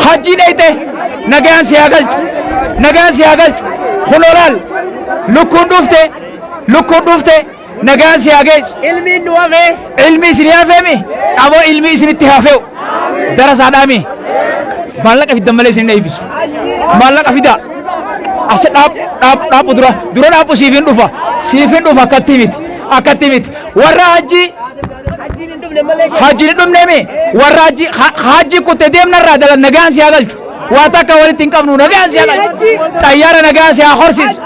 Hajjii dheyxe nagaan si haa galchu. Nagaan si haa galchu. Kunoo laal lukkuun dhufte lukkuun dhufte nagaan si haa geessu. Ilmiin nu hafee. Ilmi isin hafeemi aboo ilmi isinitti hafe'u darasaadhaami maallaqa fiddan malee isin hin eebbisu maallaqa fidaa as dhaab dhaab dhaabbu dura dura dhaabbu siif hin dhufa siif hin dhufa akkatti miti akkatti miti warra hajjii Hajjiin hin dhufne malee. Hajjiin hin dhufneemi warra hajji hajji kutte deemnarraa dalan nagaan si haa galchu waa takka walitti hin qabnu nagaan si haa galchu xayyaara nagaan si haa horsiisu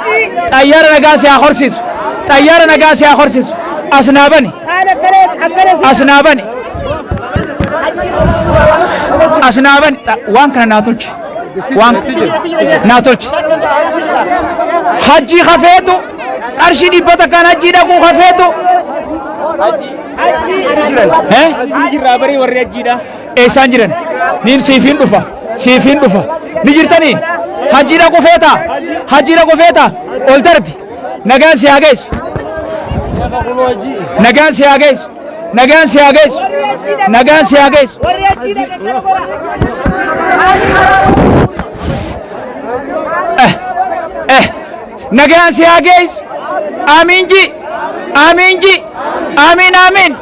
xayyaara nagaan si haa horsiisu xayyaara nagaan si haa horsiisu as naa bani Kaan akkana akkana si. as naa bani as naa bani waan kana naa tolchi waan naa tolchi hajjii hafeetu qarshii 100n hajjii dhaquu hafeetu. Eh? Jirraa barii warri hajjiidha. Eessaan jiran? Niin siifiin dhufa. Siifiin dhufa. Ni jirtanii? Hajjii dhaquu feetaa? Hajjii dhaquu feetaa? Ol darbi. Nagaan si haa geessu. Nagaan si haa geessu. Nagaan si haa geessu. Nagaan si haa geessu. Warri hajjiidha akkana godha. Eh, eh. Nagaan si haa geessu. Amiin ji. Amiin ji. Amiin amiin.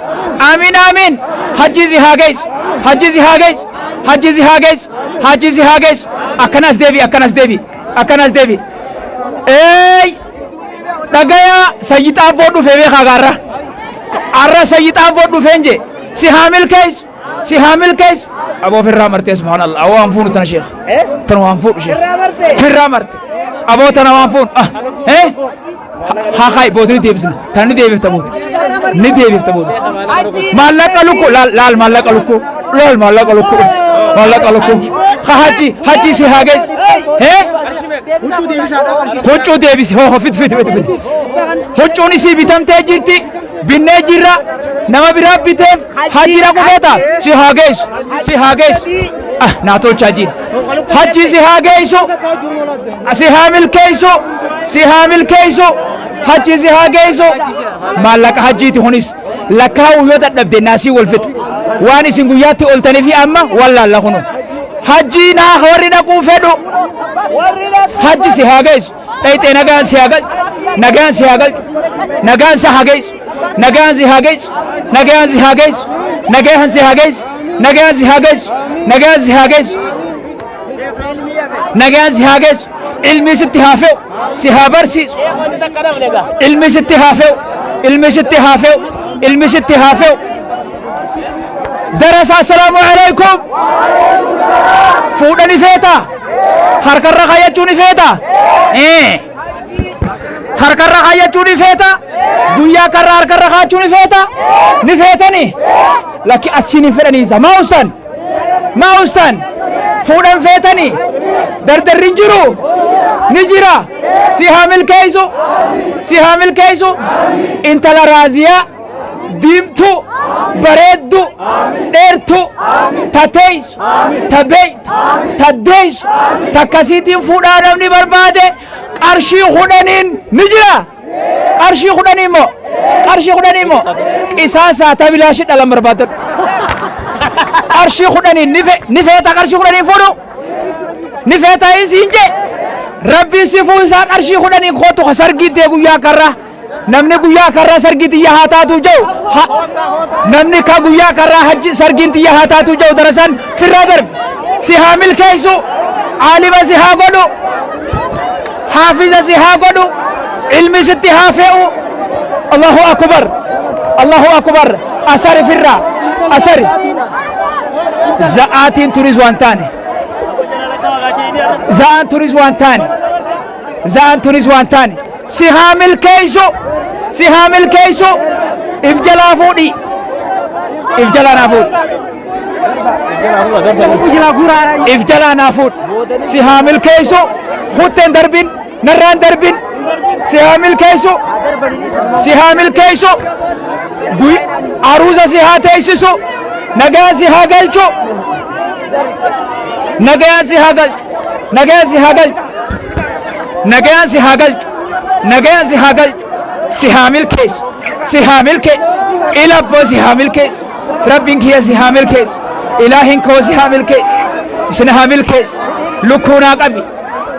Amiin amiin. Hajji si haa geessu. Hajji si haa geessu. Hajji si haa geessu. Hajji si haa geessu. Akkanas deebi akkanas deebi. Akkanas deebi. Eey. Dhagayaa sayyi xaabboo dhufee beekaa gaarra. Arra sayyi xaabboo dhufeen jee. Si haa milkeessu. Si haa milkeessu. Aboo firraa martee subhaanallah. Aboo waan fuunu tana sheekh. Tana waan fuudhu sheekh. Firraa marte. Aboo tana waan fuunu. Ah. Eh? Haa kaayi booda ni deebisna. Tana ni deebifta booda. Ni deebifta booda. Maallaqa lukkuu laal laal maallaqa lukkuu. Laal maallaqa lukkuu. Maallaqa lukkuu. Ha hajji hajji si haa geessu. Eh? Huccuu deebisi. Hoo hoo fit fit fit fit. Huccuun isii bitamtee jirti. Binnee jirra. Nama biraa biteef hajji dhaqu feeta. Si haa geessu. Si haa geessu. Ah naa tolchaa jiin. Hajji si haa geessu. Si haa milkeessu. Si haa milkeessu. Hajji si haa geessu. Maallaqa hajjiiti kunis lakkaa'uu yoo dadhabde naasii wal fixa. Waan isin guyyaatti ooltanii fi amma wallaalla kunu. Hajjii naa warri dhaquu fedhu. Hajji si haa geessu. Dhayxee nagaan si haa galchu. Nagaan si haa galchu. Nagaan si haa geessu. Nagaan si haa geessu. Nagaan si haa geessu. Nagaan si haa geessu. Nagaan si haa geessu. Nagaan si haa geessu. Nagaan si haa geessu. Ilmi sitti haa fe'u. Si haa barsiisu. Ilmi sitti haa fe'u. Ilmi sitti haa fe'u. Ilmi sitti haa fe'u. Darasa assalaamu alaikum. Fuudha ni feetaa? Harkarra kaayyachuu ni feetaa? Ee. Harkarra kaayyachuu ni feetaa? Guyyaa karra harkarra kaachuu ni feetaa? Ni feetanii? Lakki achiin hin fedhaniisa. Maa ustan? Maa ustan? Fuudhan feetanii? Dardarri hin jiru? Ni jira. Si haa milkeessu. Si haa milkeessu. Intala raaziyaa. Diimtuu, bareeddu, dheertu, ta teessu, ta beektu, ta deessu, takkasiitiin fuudhaa namni barbaade qarshii 10n ni jira. Qarshii 10 immoo, qarshii 10 immoo qisaasaa ta bilaashii dhalan barbaadadhu. Qarshii 10n ni feeta qarshii 10n fuudhu. Ni feeta siin jee. Rabbiin si fuusaa qarshii 10n kootu ka sargii tee guyyaa karraa. Namni guyyaa karraa sargii tiyya haa taatu jedhu namni ka guyyaa karraa hajji sargiin tiyya haa taatu jedhu darasan firraa darbe si haa milkeessu aalima si haa godhu haafiza si haa godhu ilmi sitti haa fe'u. Allahu akbar Allahu akbar asari firraa asari za'aatiin turis waan taane za'aan turis waan taane za'aan turis waan taane si haa milkeessu si haa milkeessu if jalaa fuudhi if jalaa naa fuudhi if jalaa naa fuudhi si haa milkeessu kutteen darbin narraan darbin si haa milkeessu si haa milkeessu aruuza si haa teessisu nagaan si haa galchu nagaan si haa galchu nagaan si haa galchu nagayaan si haa galchu nagayaan si haa galchu si haa milkeessu si haa milkeessu ilabboo si haa milkeessu rabbiin kiyya si haa milkeessu ilaahin koo si haa milkeessu Isin haa milkeessu. Lukkuu naa qabi.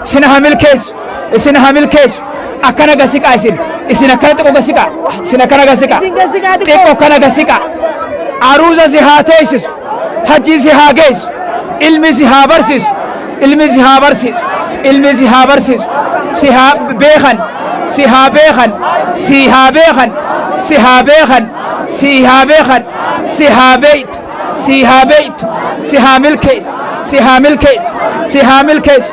Isin haa milkeessu. Isin haa milkeessu. Akkana gasiqaa isin. Isin akkana xiqqoo gasiqaa. Isin akkana gasiqaa. Isin gasiqaa xiqqoo. Xiqqoo akkana gasiqaa. Aruuza si haa teessisu. Hajjii si haa geessu. Ilmi si haa barsiisu. Ilmi si haa barsiisu. Ilmi si haa barsiisu. Si haa beekan. Si haa beekan. Si haa beekan. Si haa beekan. Si haa beekan. Si haa beeytu. Si haa beeytu. Si haa milkeessu. Si haa milkeessu. Si haa milkeessu.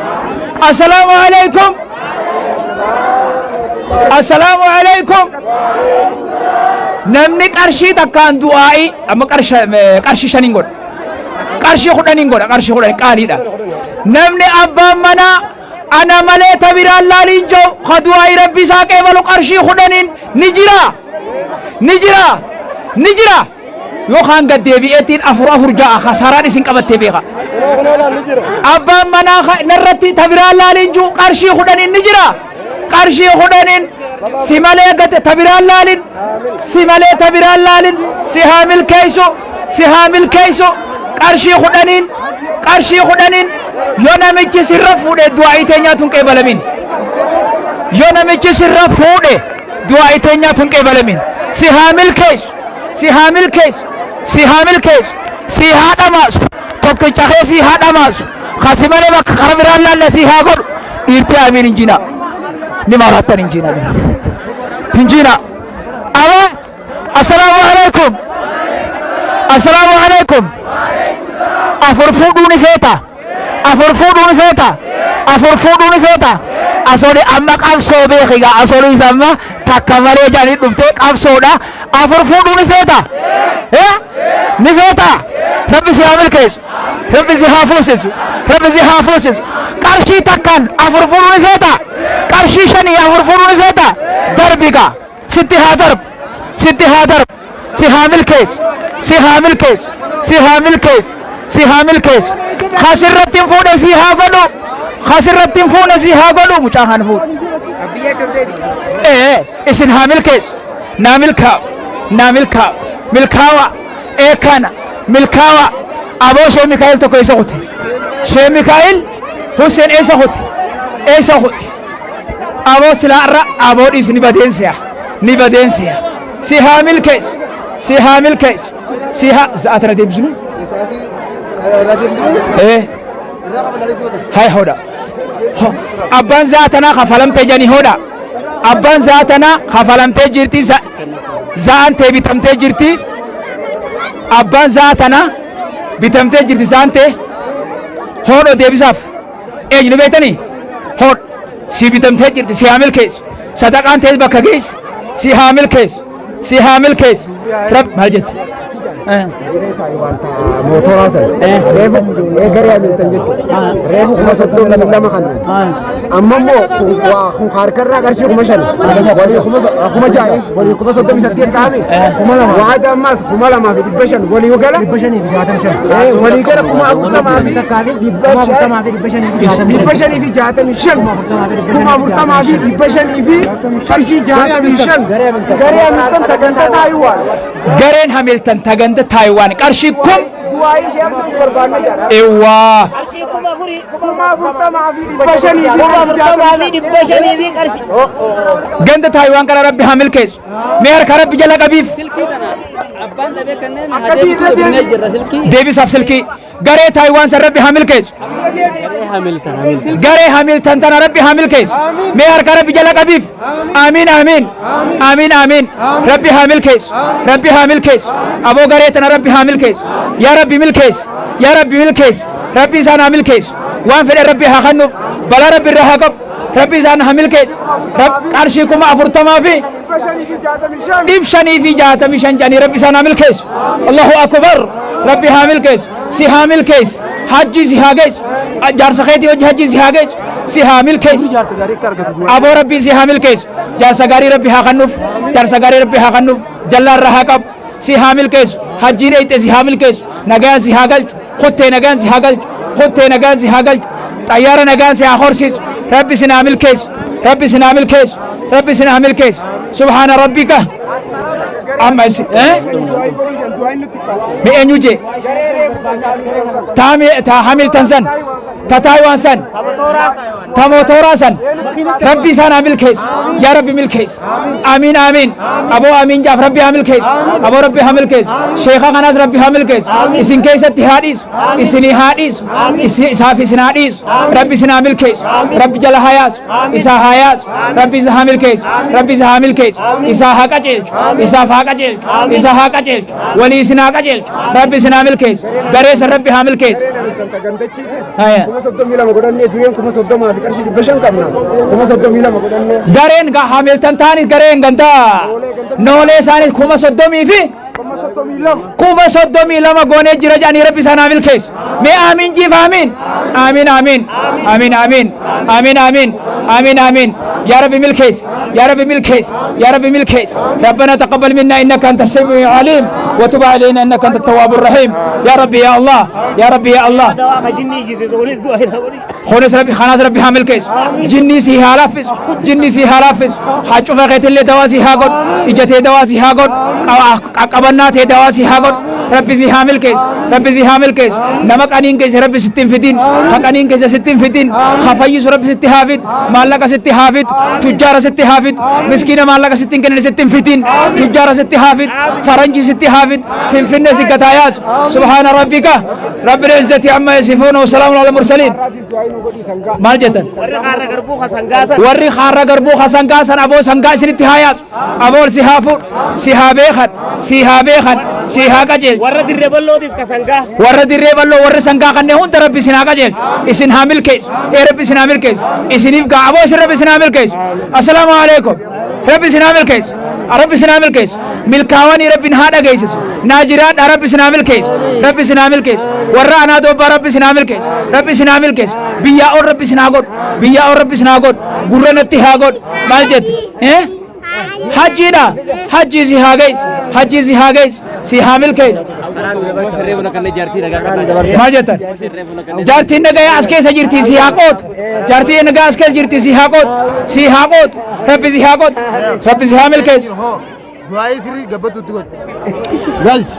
Assalaamu alaikum. Assalaamu alaikum. Namni qarshii takkaan du'aa'ii amma qarshii shaniin godha. Qarshii 10n godha, qarshii 10 qaaliidha. Namni abbaan manaa ana malee ta biraan laaliin jiru ka du'aa'ii rabbi isaa qeebalu qarshii 10n ni jira. Ni jira. Ni jira. Yookaan gad deebi'eetiin afur afur ja'a kasaaraan isin qabattee beeka. Abbaan manaa narratti ta biraan laaliin jiru qarshii 10n ni jira. Qarshii 10n si malee gate ta biraan laalin, si malee ta biraan laalin, si haa milkeessu, si haa milkeessu. Qarshii 10n, qarshii 10n yoo namichi sirra fuudhe du'aa'ii teenyaatu hin qeebalamin. Yoo namichi sirra fuudhe du'aa'ii teenyaatu hin qeebalamin. Si haa milkeessu, si haa milkeessu, si haa milkeessu, si haa dhamaasu, tokkicha kee si haa dhamaasu, kasi malee bakka kara biraan laalle si haa godhu. Dhiirtii amiin hin jina. Ni maraattan hin jina. Hin jina. Ama assalaamu alaikum. Assalaamu alaikum. Afur fuudhuu ni feeta. Afur fuudhuu ni feeta. Afur fuudhuu ni feeta. Asoli amma qabsoo beekiga asoli isa amma takka malee jedhanii dhuftee qabsoodha. Afur fuudhuu ni feeta. Eh? Ni feeta. Rabbi si haa milkeessu. Rabbi si haa fuusisu. Rabbi si haa fuusisu. Qarshii takkaan afur fuudhuu ni feeta. Qarshii shanii afur fuudhuu ni feeta. Darbi gaa. Sitti haa darbu. Sitti haa darbu. Si haa milkeessu. Si haa milkeessu. Si haa milkeessu. Si haa milkeessu. Kasirratti hin fuudhe si haa godhu. Kasirratti hin fuune si haa godhu. Mucaan kan fuudhu. Ee isin haa milkeessu. Naa milkaa'u. Naa milkaa'u. Milkaawa. Ee kana. Milkaawa. Aboo Shee Mikaa'el tokko eessa kute? Shee Mikaa'el Hussein eessa kute? Eessa kute? Aboo silaa irra aboo dhiis ni badeensiya. Ni badeensiya. Si haa milkeessu. Si haa milkeessu. Si haa sa'aati irra deebisnu. Ee. Hay hodha. Abbaan zaatanaa kafalamtee jani hodha. Abbaan zaatanaa kafalamtee jirti. Za'aan tee bitamtee jirti. Abbaan zaatanaa bitamtee jirti za'aan tee. Hodho deebisaaf. Eenyu ni beektanii? Hodh. Si bitamtee jirti, si haa milkeessu. Sadaqaan tees bakka geessi. Si haa milkeessu. Si haa milkeessu. Rab maal jette? Mootoraa san reefu garee Hamilton jechuudha. Reefu 32,000 kan amma immoo waa harkarraa qarshii 5,000 walii 6,000 walii 38,000 ta'ame waada ammaas 2,500 walii gala walii gala 40,565 40,500 fi qarshii 65 garee Hamilton sagantaa Taayiwaan. Gareen Hamilton taganda Taayiwaan qarshii kum Du'aa ishee hamtuus barbaanna jedha. Ewwaa. Qarshii 4,000 40,500 fi 40,500 fi qarshii. Ganda Taayiwaan kana Rabbi haa milkeessu. Mee harka Rabbi jala qabiif. Silkii tana abbaan dhabee kanneen hadeebitu binnee jirra silkii. Deebisaaf silkii. Garee Taayiwaan san Rabbi haa milkeessu. Garee Hamilton Hamilton. Garee Hamilton tana Rabbi haa milkeessu. Mee harka Rabbi jala qabiif. Amiin amiin. Amiin amiin. Rabbi haa milkeessu. Rabbi haa milkeessu. Aboo garee tana Rabbi haa milkeessu. Yaa Rabbi milkeessi. Yaa Rabbi milkeessi. Rabbi isaan haa milkeessu. Waan fedhan Rabbi haa kennuuf. Balaa Rabbi irraa haa qabu. Rabbi isaan haa milkeessu. Qarshii 40,565 jedhanii Rabbi isaan haa milkeessu. Allahu akbar. Rabbi haa milkeessu. Si haa milkeessu. Hajji si haa geessu. Jaarsa keetii hojii hajji si haa geessu. Si haa milkeessu. Aboo Rabbi si haa milkeessu. Jaarsa gaarii Rabbi haa kennuuf. Jaarsa gaarii Rabbi haa kennuuf. Jallaa irraa haa qabu. Si haa milkeessu. Hajjii dheeyxe si haa milkeessu. Nagaan si haa galchu. Kottee nagaan si haa galchu. Kottee nagaan si haa galchu. Xayyaara nagaan si haa horsiisu. Rabbi si haa milkeessu. Rabbi si haa milkeessu. Rabbi si haa milkeessu. Subhaana rabbika. Amma isi eh? Mi eenyu jee? Ta Hamilton san, ta Taiwan san, ta motoraa san, Rabbi isaan haa milkeessu. Yaa Rabbi milkeessi. Amiin amiin. Aboo amiin jaaf Rabbi haa milkeessu. Aboo Rabbi haa milkeessu. Sheeka kanaas Rabbi haa milkeessu. Isin keessatti haa dhiisu. Isinii haa dhiisu. Isaaf isin haa dhiisu. Rabbi isin haa milkeessu. Rabbi jala haa yaasu. Isaa haa yaasu. Rabbi isa haa milkeessu. Rabbi isa haa milkeessu. Isaa haa qajeelchu. Isaaf haa qajeelchu. Isa haa qajeelchu. Walii isin haa qajeelchu. Rabbi isin haa milkeessu. Gareessa Rabbi haa milkeessu. Haya. 32,000 godhannee dureen 30,000 fi qarshii 500 qabna. 32,000 godhannee. Gareen Hamilton taanis gareen gantaa noolee isaanis 32,000 fi 32,000 goonee jira jedhanii Rabbi isaan haa milkeessu. Mee amiin jiif amiin. Amiin amiin. Amiin amiin. Amiin amiin. Amiin amiin. Yaa Rabbi milkeessi. يا رب milkeessi. يا رب milkeessi. ربنا تقبل منا انك انت السميع العليم وتب علينا انك انت التواب الرحيم. يا ربي يا الله، يا ربي يا الله. Dawaa ka jinnii jisisu kunis du'aa hin godhi. Kunis Rabbi kanaas Rabbi haa milkeessu. Jinnii si haa laaffisu. Jinnii si haa laaffisu. Haa cufa keetillee dawaa si haa godhu. Ija tee dawaa si haa godhu. Qaqqabannaa tee dawaa si haa godhu. Rabbi si haa milkeessu. Rabbi si haa milkeessu. Nama qaniin keessa Rabbi sitti hin fidin. Ha qaniin keessa sitti hin fidin. Ha fayyisu Rabbi sitti haa fidu. Maallaqa sitti haa fidu. Tujjaara sitti haa fidu. Miskiina maallaqa sitti hin kennin sitti hin fidin. Tujjaara sitti haa fidu. Faranjii sitti haa fidu. Finfinnee si gataa yaasu. سبحان ربك رب العزة عما يصفون وسلام على المرسلين. Maal jettan? Warri kaarra garbuu ka sangaa san. Warri kaarra garbuu ka sangaa san, aboo sangaa isinitti haa yaasu. Aboon si haa fuudhu, si haa beekan, si haa beekan, si haa qajeelchu. Warra dirree bal'ootis ka sangaa. Warra dirree bal'oo, warri sangaa kanneen hunda Rabbi isin haa qajeelchu, isin haa milkeessu. Ee Rabbi isin haa milkeessu. Isiniif gaa aboo isin Rabbi isin haa milkeessu. Assalaamu alaikum. Rabbi isin haa milkeessu. Rabbi isin haa milkeessu. Milkaawanii Rabbiin haa dhageessisu. Naa jiraadha. Rabbi isin haa milkeessu. Rabbi isin haa milkeessu. Warra anaa doobbaa Rabbi isin haa milkeessu. Rabbi isin haa milkeessu. Biyyaa ol Rabbi isin haa godhu. Biyyaa ol Rabbi isin haa godhu. Gurra natti haa godhu. Maal jette? Eh? Hajjiidha. Hajjii si haa geessu. Hajjii si haa geessu. Si haa milkeessu. Maal jettan? Jaartiin nagayaa as keessa jirti, si haa qootu. Jaartiin nagaa as keessa jirti, si haa qootu. Si haa qootu. Rabbi si haa qootu. Rabbi si haa milkeessu. Du'aayii sirrii gabbatutti godhe. Galchi.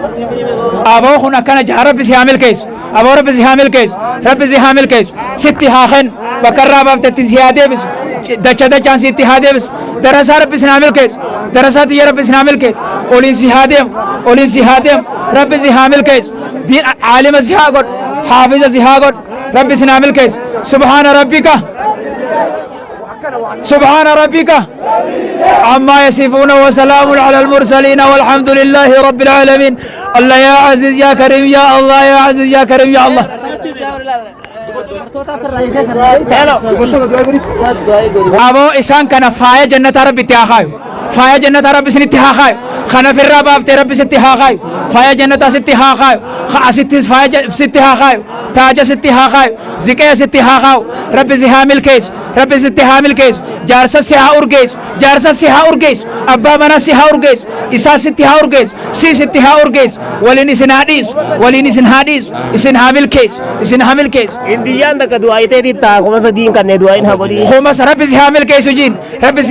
Aboo kun akkana jaha. Rabbi si haa milkeessu. Aboo Rabbi si haa milkeessu. Rabbi si haa milkeessu. Sitti haa kennu. Bakka irraa baaftetti si haa deebisu. Dacha dachaan sitti haa deebisu. Darasaa Rabbi si haa milkeessu. Darasaa tiyya Rabbi si haa milkeessu. Oliin si haa deemu. Oliin si haa deemu. Rabbi si haa milkeessu. Diin aalima si haa godhu. Haafiza si haa godhu. Rabbi si haa milkeessu. سبحان ربك، سبحان ربك عما يصفون وسلام على المرسلين والحمد لله رب العالمين. الله يا عزيز يا كريم يا الله، يا عزيز يا كريم يا الله. Dubartoota du'aa godhi. Aboo isaan kana faaya jannata Rabbi itti haa kaayu. Faaya jannata Rabbi isinitti haa kaayu. Kana firraa baaftee Rabbi sitti haa kaayu. Faaya jannataa sitti haa kaayu. Asittis faaya sitti haa kaayu. Taaja sitti haa kaayu. Ziqee sitti haa kaayu. Rabbi si haa milkeessu. Rabbi sitti haa milkeessu. Jaarsa si haa urgeessu. Jaarsa si haa urgeessu. Abbaa manaa si haa urgeessu. Isaa sitti haa urgeessu. Si sitti haa urgeessu. Waliin isin haa dhiisu. Waliin isin haa dhiisu. Isin haa milkeessu. Isin haa milkeessu. Indiyyaan takka du'aa ta'eetii ta'a 3,000 kanneen du'aa haa godhi. Kuma Rabbi si haa milkeessu jiin. Rabbi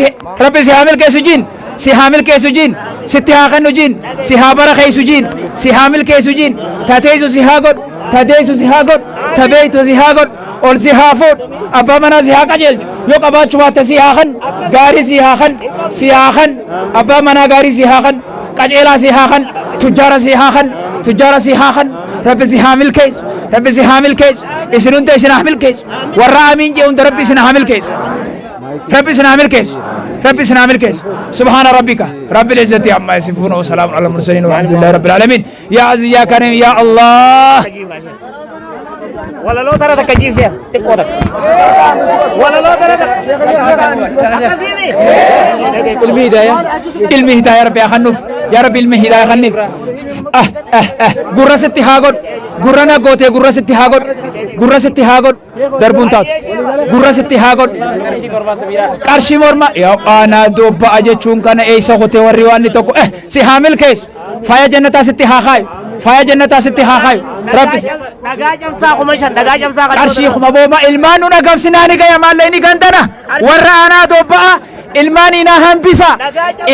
si haa milkeessu jiin. Si haa milkeessu jiin. Sitti haa kennu jiin. Si haa barakeessu jiin. Si haa milkeessu jiin. Tateessu si haa godhu. Tateessu si haa godhu. Tabeeytu si haa godhu. Ol si haa fuudhu. Abbaa manaa si haa qajeelchu. Yoo qabaachuu baatte si haa kennu. Gaarii si haa kennu. Si haa kennu. Abbaa manaa gaarii si haa kennu. Qajeelaa si haa kennu. Tujjaara si haa kennu. Tujjaara si haa kennu. Rabbi si haa milkeessu. Rabbi si haa milkeessu. Isin hunda isin haa milkeessu. Warra amiin jee hunda Rabbi isin haa milkeessu. Rabbi isin haa milkeessu. Rabbi isin haa milkeessu. سبحان ربك رب العزة عما يصفون وسلام على المرسلين والحمد لله رب العالمين. يا عزيز يا كريم يا الله. Walaloo tara takka jiifsee xiqqoo takka. Walaloo tara takka. Akkasiimi. Ilmi hidayah, ilmi hidayah Rabbi haa kennuuf. Yaa Rabbi ilmi hidayah kenniif. Ah ah ah, gurra sitti haa godhu. Gurra na gootee gurra sitti haa godhu. Gurra sitti haa godhu. Darbuun taatu gurra sitti haa godhu. Qarshii morma yaa aanaa dubba'a jechuun kana eessa kutee warri waan tokko si haa milkeessu. Faaya jannataa sitti haa kaayu. Faaya jannataa sitti haa kaayu Rabbi. Dhagaa cabsaa 5,000, dhagaa cabsaa kan Qarshii kuma booma ilmaan nu dhagamsinaa ni gaya maallee ni gandana warra aanaa dubba'a. Ilmaanii na hambisa.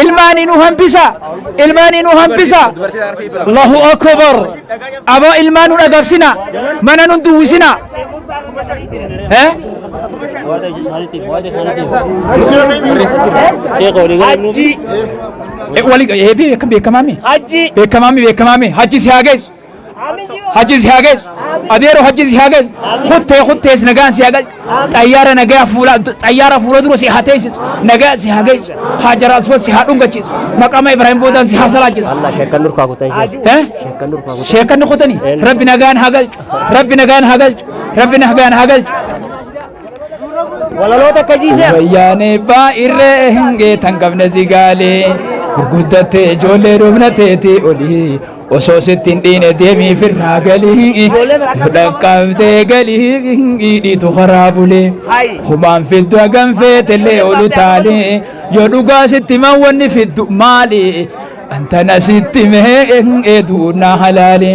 Ilmaanii nu hambisa. Ilmaanii nu hambisa. Allahu akbar. Aboo ilmaan nu dhagabsina. Mana nun duwwisina. Eh? Hajji. Wali beekamaami. Hajji. Beekamaami beekamaami. Hajji si haa geessu. Hajji si haa geessu. Adeero hajji si haa geessu. Kuttee kuttees nagaan si haa galchu. Xayyaara nagaa fuula xayyaara fuula dura si haa teessisu. Nagaa si haa geessu. Hajar Aswad si haa dhungachiisu. Maqama Ibrahim boodaan si haa salaachisu. Sheekkan nurkaa kutan. Eh? Sheekkan kutani. Rabbi nagaan haa galchu. Rabbi nagaan haa galchu. Rabbi nagaan haa galchu. Walaloota akka jiisee. Wayyaanee baay'irree hingee tan qabne zigaalee gurguddattee ijoollee dhumnateeti olii osoo sitti hin dhiine deemii firraa galii dhaqqabdee galii dhiitu karaa bulee humaan fiddu hagam feetellee olu taalee yoo dhugaa sitti himan wanni fiddu maali antana sitti mee eeduu na halaale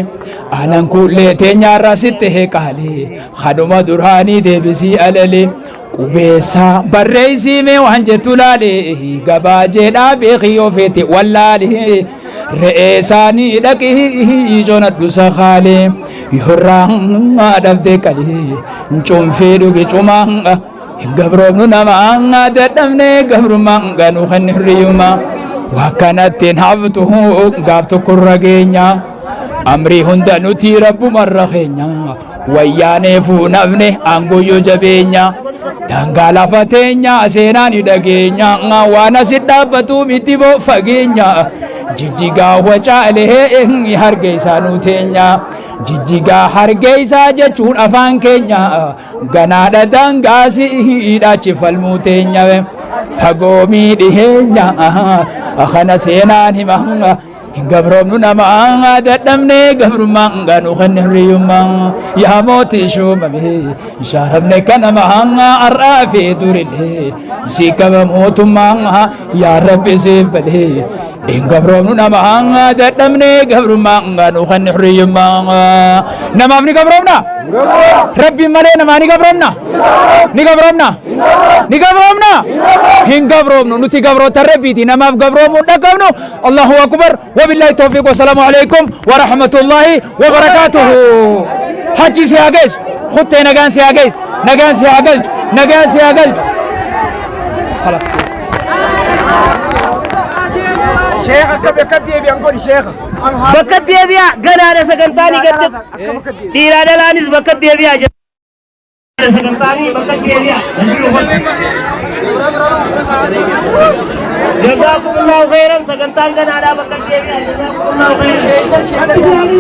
aanan kullee teenyaarraa sitti heqaalee kanuma duraanii deebisii alalee qubeessaa barreessii mee waan jettu laale gabaa jedhaa beekii yoo feete wallaale re'ee isaanii dhaqii ijoonadhu sakaalee yorraa dhabdee qalee cuunfii dhugi cumaa hin gabroomnu namaa dadhabnee gabrummaa ganuu kan hirriyummaa wakkanatti hin haftu gaaf tokkorra geenya amrii hunda nuti rabbumarra keenya wayyaanee fuunafne aangoyyoo jabeenya daangaa lafa teenya seenaa ni dhageenya waan asit dhaabbatu miti boo fageenya jijjigaa wacaalee hargeysaa nu teenya jijjigaa hargeysaa jechuun afaan keenya ganaadha daangaasi hidhaachi falmuu teenya fagoomii dhiheenya kana seenaan hima hin gabroomnu namaa dadhabnee gabrummaa ganuu kan hirriyummaa yaa mootii shuumame shaaramne kanama har'aa fi durillee si qaba mootummaa yaa rabbi siif balee hin gabroomnu namaa dadhabnee gabrummaa ganuu kan hirriyummaa namaaf ni gabroomna rabbiin malee namaa ni gabroomna ni gabroomna ni gabroomna hin gabroomnu nuti gabroota rabbiiti namaaf gabroomuu dhaqabnu. Allahu akbar. Wabillahi tawfiq wasalaamu alaikum warahmatullahi wabarakaatuhu. Hajji si haa geessu kuttee nagaan si haa geessu nagaan si haa galchu nagaan si haa galchu. خلاص. Sheekha akka bakka deebi'an godhi sheekha. Bakka deebi'aa ganaadha sagantaanii gadda dhiiraa dhalaanis bakka deebi'aa jedha. Sagantaanii bakka deebi'aa. Jazakumullahu khairan sagantaan ganaadhaa bakka deebi'aa. Jazakumullahu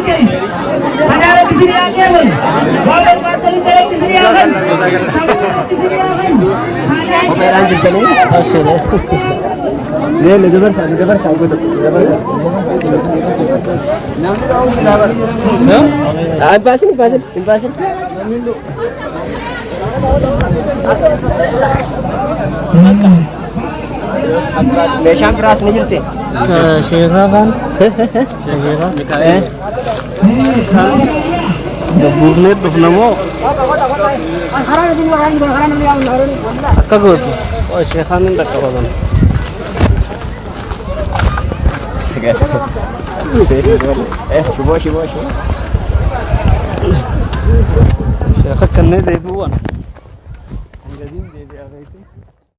khairan. Kanaa rabbi isin haa kennan. Waan barbaaddan hunda rabbi isin haa kennu. Rabbi isin haa kennu. Kopheedhaan jirtanii tawseenee. Leelle dabarsaa dabarsaa goota dabarsaa. Hin baasin hin baasin hin baasin. Meeshaan biraas ni jirti. Sheekaa faan. Gabbuufnee dhufna moo? Akka gootu. Sheekaan hin dhaqqabatan. Shiboo shiboo shiboo. Sheeka kannee deebi'uwan.